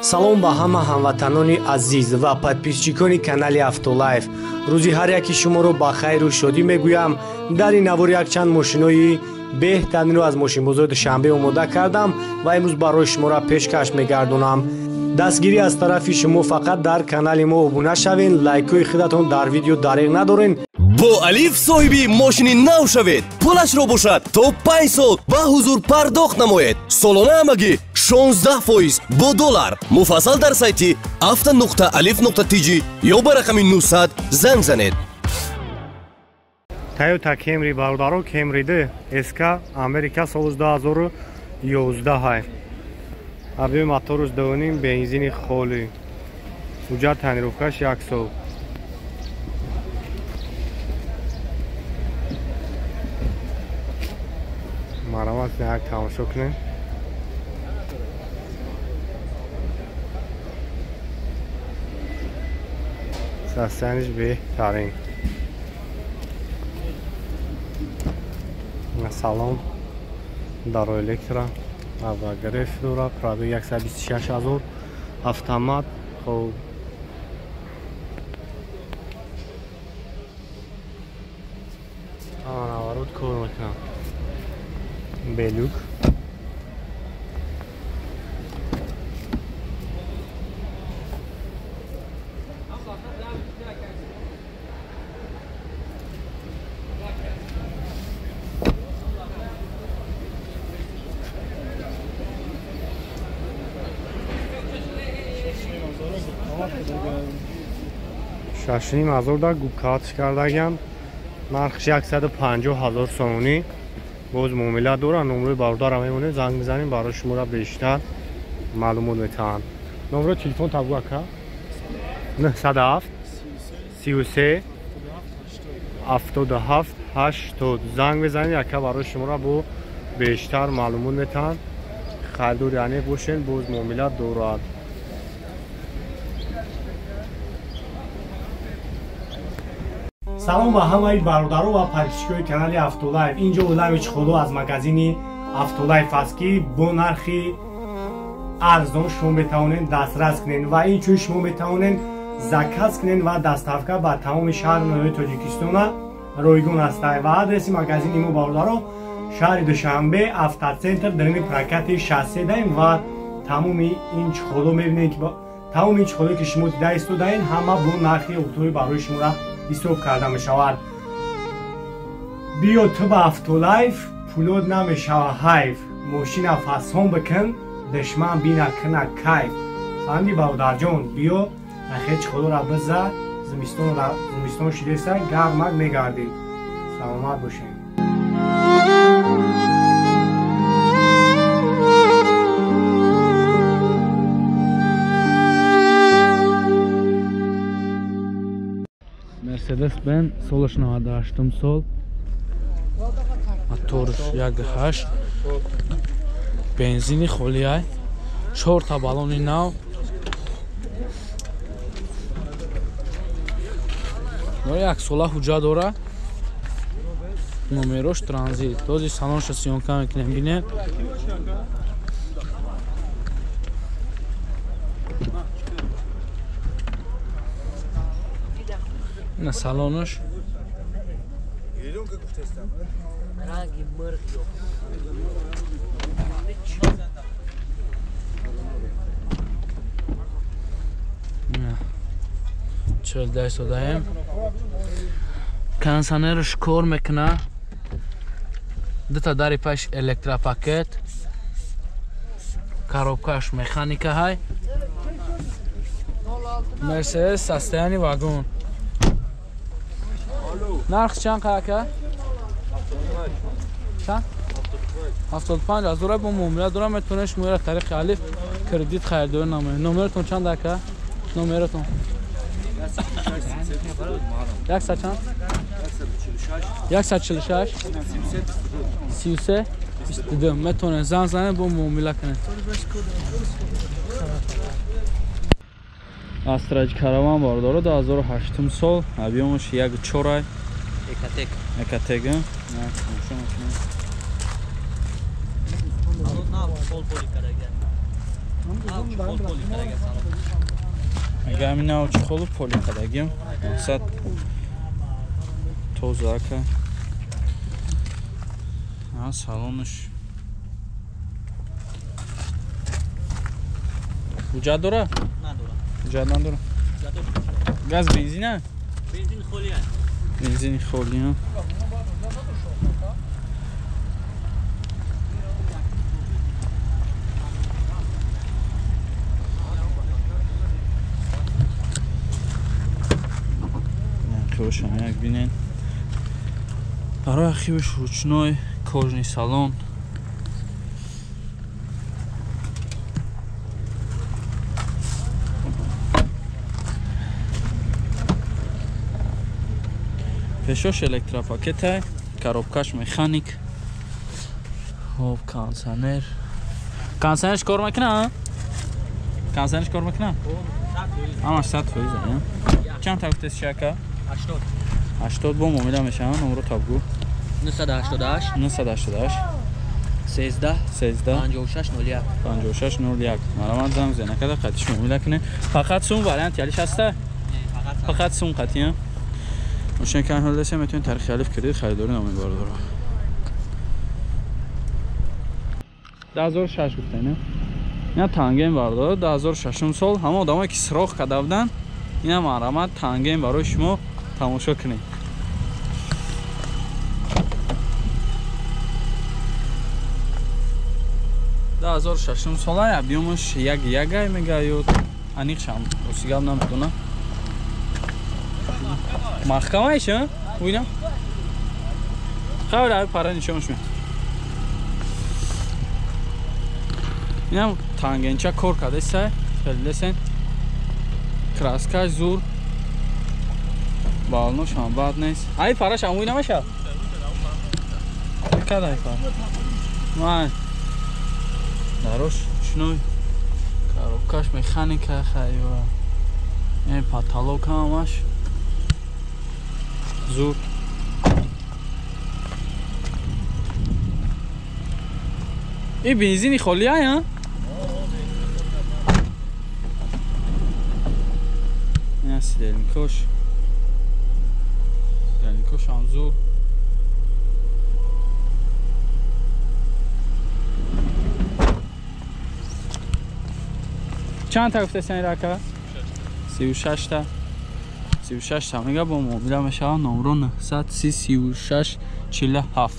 Салом ба ҳама ҳамватанони азиз ва подписчикони канали Автолайф. Рӯзи ҳар яки шуморо ба хайру шодӣ мегӯям. Дар ин навор якчанд мошинои беҳтаринро аз мошинбозори Душанбе омода кардам ва имрӯз барои шуморо пешкаш мегардонам. Дастгирӣ аз тарафи шумо фақат дар канали мо обуна шавен, лайкҳои худатон дар видео дареғ надорен. Бо Алиф соҳиби мошини нав шавед. Пулашро бошад то 5 сол ба ҳузур пардохт намоед. Солона ҳамагӣ 16% бо доллар. Муфассал дар сайти auto.alif.tj ё ба рақами 900 занг занед. Toyota Camry бародаро, Camry 2 SK Америка соли 2011. Объем моторуш 2.5, бензини холӣ. Ҳуҷҷат тонировкаш 1 сол. Марамат як тамошо кунем. Состояниш беҳтарин. Салон даро электро ва греф дора, пробег 126 000, автомат. Хоб наворот кор мекунам. Белюк. Шашним ҳазор да губкаатш кардагиам. Нархш 150 000 сомонӣ. Боз муомила доранд. Номрои бародарам мемонем, занг мезанем, барои шуморо бештар маълумот метаҳанд. Номрои телефон табу ака 907 33 77 80. Занг мезанем, ака барои шуморо бо бештар маълумот метаҳанд. Харидори аниқ бошед, боз муомила дорад. Салом ба ҳамаи бародаро ва подписчикои канали Автолайф. Инҷо олами чиходо аз магазини Автолайф аст, ки бо нархи арзон шумо метавонед дастрас кунед ва инчунин шумо метавонед заказ кунед ва доставка ба тамоми шаҳру ноҳияи Тоҷикистона ройгон аст. Ва адреси магазини мо бародаро шаҳри Душанбе, Автоцентр, дарини прокати 63 даем ва тамоми ин чиходо мебинед, ки тамоми ин чиходо ки шумо дида истодаед, ҳама бо нархи оптовӣ барои шуморо ҳисоб карда мешавад. Биё ту ба Автолайф, пулот намешава ҳайф. Мошина фасон бикун, душман бина куна кайф. Фаҳмидӣ бародарҷон? Биё нахе чиходора биза, зимистон шидеса, гармак мегардӣ. Саломат бошед. Mercedes-Benz солаш 98 сол, моторш 1.8, бензини холиай, 4 та баллони нав. Як сола ҳуҷҷат дора. Номерош транзит. Този салонша съёмка мекунем, бинем. На салонош. Чилдай содаем. Кондиционерш кор мекуна. Дута дари паш электропакет. Коробкаш механика ҳай. Мерседес состояние вагон. Нарх чанд ака? Чанд? 75 ҳазор бо муомила дорам, метавонед шуморо тариқи Алиф кредит харидорӣ намоед. Номератон чанд ака? Номератон 100 чанд? 146 33 22. Метавонед занг занед, бо муомила кунед. Астраҷ караван бародаро 2008 сол, объемаш 1.4. Экатек. Экатек. Мега ҳамин нав чехолу поли кардагим. Мақсад тоза ака. Салонаш ҳуҷҷат дора? Надора. Ҳуҷҷат надора. Газ бензина? Бензин холӣ аст. Бензини холӣ. Хӯшам як бинен. Барои ахивш ручной кожный салон. Пешош электропакетай, коробкаш механик. Хоб, кондиционер. Кондиционерш кор мекунад? Кондиционерш кор мекунад? Ҳамаш 100%. Чанд та гуфтест шака? 80. 80 бо муомила мешаванд. Номро табгӯ. 988 988 13 13 56 01 56 01. Марамат занг зена када қатиш муомила кунед. Фақат сум вариант ялиш ҳаста? Фақат сум қатия. Мошин кан ҳол даса метавонед таърихи алиф кредит харидорӣ намоед бародаро. 2006 гуфтем, не? Ина танген бародаро 2006 сол ҳама одамое ки сироқ карда буданд, ина марамат танген барои шумо тамошо кунед. Да 2006 сола объёмаш як ягай мега ё аниқшам рости гап намедонам. Маҳкамаиш, а? Уйнам. Хабар пара нишонаш мед. Инам тангенча кор кардеса, хелесен. Краскаш зур. Балнош ҳам бад нест. Ай параш ҳам уй намешавад? Кадай пара? Ман. Дарош чуной. Коробкаш механика хайва. Ин потолок ҳамаш. Зур. И бензини холӣ ай, а? Ин сиделникош. Сиделникош ҳам зур. Чанд та гуфтест ин рака? 36 та. 36 та мега бо муомила мешавад. Номро 930 36 47.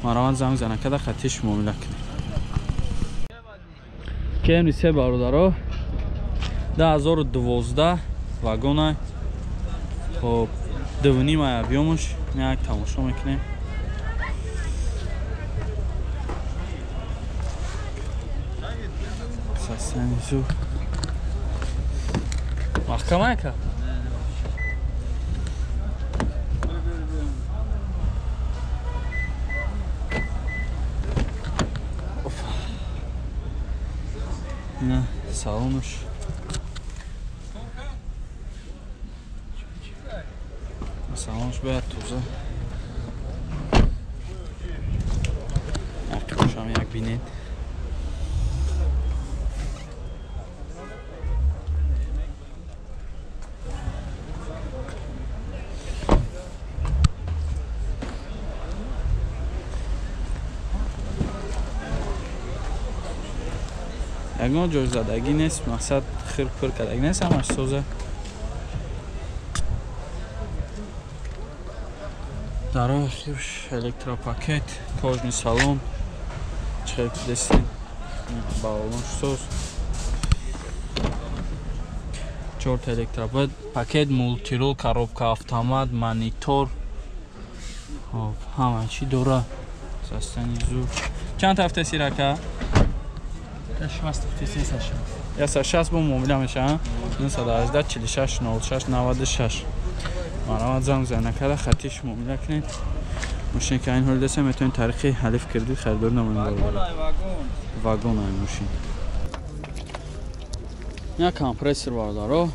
Марамат занг зана када хатиш муомила кунед. Кемри се бародаро 2012 вагона. Хоб 2.5 ая объёмаш як тамошо мекунем. Сасанизу. Маҳкама яка? Не, салонуш. Салонуш бояд тоза. Як як бинед. Ягон ҷойзадагӣ нест, мақсад хир-пир кардагӣ нест, ҳамаш соза. Дарои электропакет, кожный салон, чӣ дестин, балонш соз. Чорта электропакет, мултирол, коробка, автомат, монитор. Хоб, ҳама чӣ дора. Састани зур. Чанд ҳафта сирака? 160 бо муомила мешавад. 918 46 06 96. Марамат занг зана када хатиш муомила кунед. Мошин ки айн ҳол деса метавонед таърихи ҳалиф кредит харидорӣ намоед. Вагон ай мошин. Як компрессор бародаро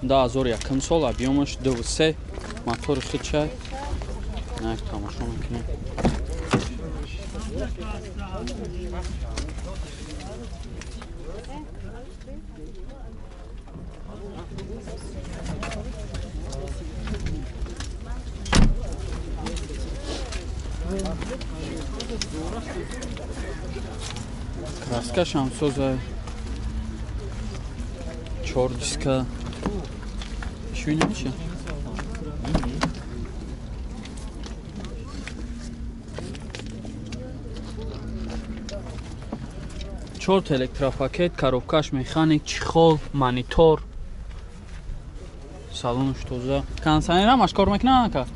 2001 сол объёмаш 2.3 мотори худчай. Як тамошо мекунем. Краскаш ҳам соза. 4 диска. Шуй намеша? Чорт электропакет, коробкаш механик, чехол, монитор. Салонш тоза. Кондиционер ҳамаш кор мекунад ака?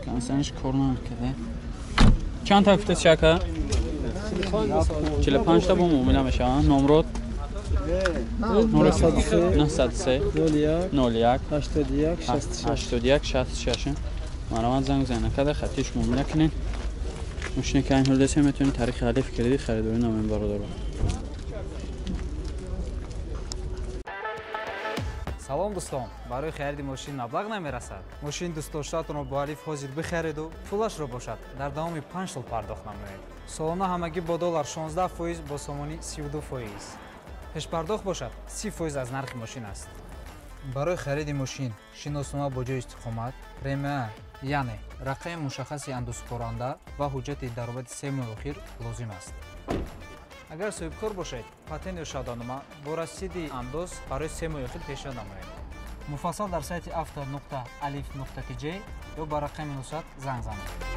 Кондиционерш кор намекунад. Чанд та гуфтед ака? 45 та бо муомила мешаванд. Номрод 903 01 81 66 66. Марамат занг занг накарда хатиш муомила кунед. Мошине ки айн ҳол десем метавонед тариқи Алиф кредит харидорӣ намоед бародаро. Салом дӯстон, барои хариди мошин маблағ намерасад. Мошини дӯстдоштаатонро бо Алиф ҳозир бихариду пулашро бошад дар давоми 5 сол пардохт намоед. Солона ҳамагӣ бо доллар 16%, бо сомонӣ 32%. Пешпардохт бошад 30% аз нархи мошин аст. Барои хариди мошин шиноснома бо ҷои истиқомат, РМА, яъне рақами мушаххаси андозсупоранда ва ҳуҷҷати даромади 3 моҳи охир лозим аст. Агар соҳибкор бошед, патент ё шаҳодатнома бо расиди андоз барои 3 моҳи охир пешниҳод намоед. Муфассал дар сайти auto.alif.tj ё ба рақами 900 занг занед.